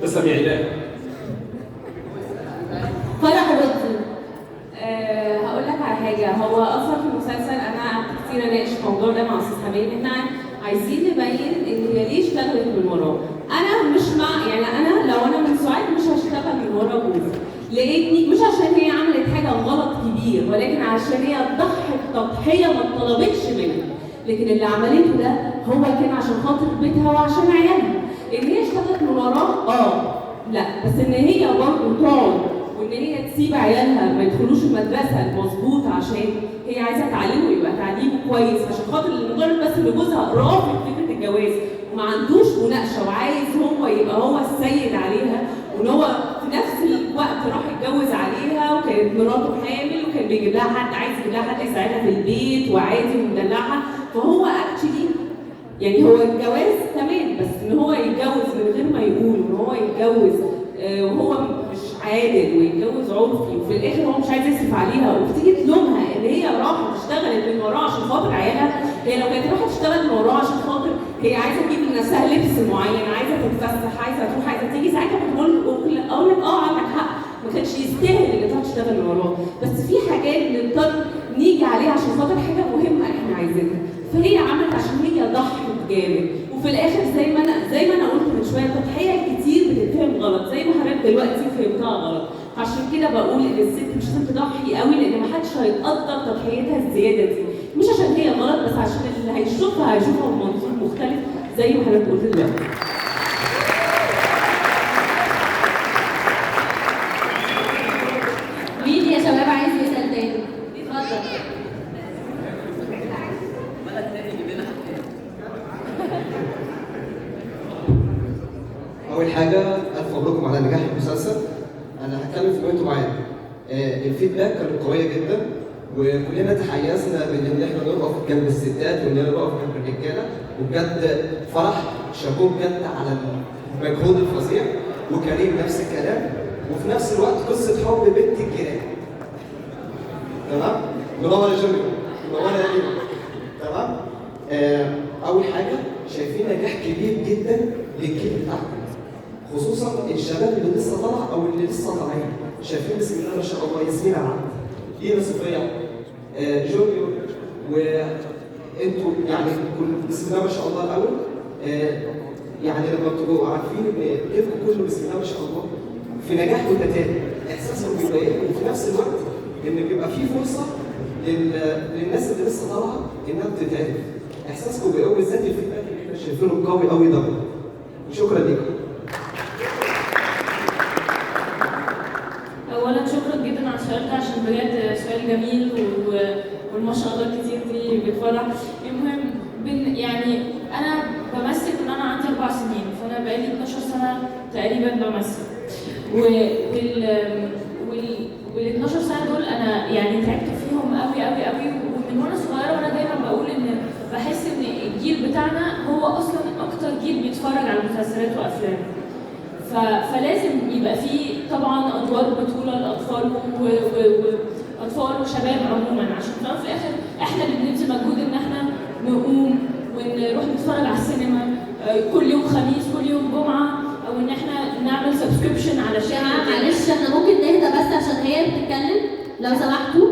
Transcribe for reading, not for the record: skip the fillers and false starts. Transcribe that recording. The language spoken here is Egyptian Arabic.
تسلم يا إله. فرح ودي. هقول لك على حاجة. هو اصلا في المسلسل انا قعدت كتير اناقش الموضوع ده مع استاذ حميد، ان احنا عايزين نبين ان هي ليه اشتغلت من وراه. انا مش مع، يعني انا لو انا من سعاد مش هشتغل من ورا جوزي، لاني مش عشان هي عملت حاجة غلط كبير، ولكن عشان هي ضحت تضحية ما اتطلبتش منها. لكن اللي عملته ده هو كان عشان خاطر بيتها وعشان عيالها. ان هي اشتغلت من وراه لا، بس ان هي برضه تقعد وان هي تسيب عيالها ما يدخلوش المدرسة المظبوط عشان هي عايزه تعلمه يبقى تعليمه كويس، عشان خاطر لمجرد بس ان جوزها رافض فكرة الجواز وما عندوش مناقشة وعايز هو يبقى هو السيد عليها، وان هو في نفس الوقت راح يتجوز عليها وكانت مراته حامل وكان بيجيب لها حد، عايز يجيب لها حد يساعدها في البيت وعادي ومدلعها. فهو actually يعني هو الجواز تمام، بس ان هو يتجوز من غير ما يقول، وان هو يتجوز وهو مش عادل ويتجوز عرفي، وفي الاخر هو مش عايز يصرف عليها، وبتيجي تلومها ان هي راحت اشتغلت من وراه عشان خاطر عيالها. هي لو كانت راحت اشتغلت من وراه عشان خاطر هي عايزه تجيب لنفسها لبس معين، عايزه تتفسح، عايزه تروح، عايزه تيجي، ساعتها كنت اقول لك عندك حق، ما كانش يستاهل ان تروح تشتغل من وراه. بس في حاجات بنضطر نيجي عليها عشان خاطر حاجة مهمة احنا عايزينها، فهي عملت عشان هي ضحت جامد. وفي الاخر زي ما انا قلت من شوية، التضحية الكتير بتتفهم غلط، زي ما حضرتك دلوقتي فهمتها غلط. عشان كده بقول ان الست مش لازم تضحي قوي، لان ما حدش هيقدر تضحيتها الزيادة دي، مش عشان هي غلط، بس عشان اللي هيشوفها هيشوفها بمنظور مختلف زي ما حضرتك قلت دلوقتي. مين يا شباب عايز يسال تاني؟ اتفضل. اول حاجة الف مبروكم على نجاح المسلسل. انا هتكلم في point معين. ال feedback كانت قوية جدا، وكلنا تحيزنا من ان احنا نقف جنب الستات واننا نقف جنب الرجالة، وبجد فرح شابوه بجد على المجهود الفظيع، وكريم نفس الكلام، وفي نفس الوقت قصة حب بنت الجيران. تمام؟ منور يا جونيور، منور يا لينا. تمام؟ اول حاجة شايفين نجاح كبير جدا للجيل بتاعكم، خصوصا الشباب اللي لسه طالع او اللي لسه طالعين. شايفين بسم الله ما شاء الله ياسمين عبد، لينا صفيه، جونيور، وانتوا يعني كل بسم الله ما شاء الله. الاول يعني لما بتبقوا عارفين ان جيلكم كله بسم الله ما شاء الله في نجاح متتالي، احساسهم بيبقى ايه؟ وفي نفس الوقت ان بيبقى في فرصة للناس اللي لسه طالعه انها بتتعرف. احساسكم بيبقى بالذات ال feedback اللي احنا شايفينه القوي قوي ده. وشكرا لكم. اولا شكرا جدا على السؤال ده، عشان بجد سؤال جميل والما شاء الله كتير دي بتفرح. المهم يعني انا بمثل من انا عندي 4 سنين، فانا بقالي 12 سنة تقريبا بمثل، وال 12 سنة دول انا يعني تعبت فيهم قوي قوي قوي. ومن وانا صغيرة وانا دايما بقول ان بحس ان الجيل بتاعنا هو اصلا اكتر جيل بيتفرج على مسلسلات وافلام، فلازم يبقى فيه طبعا ادوار بطوله للاطفال واطفال وشباب عموما، عشان في الاخر احنا اللي بنبذل مجهود ان احنا نقوم ونروح نتفرج على السينما كل يوم خميس، كل يوم جمعه، او ان احنا نعمل subscription علشان. معلش احنا ممكن نهدى بس عشان هي بتتكلم لو سمحتوا.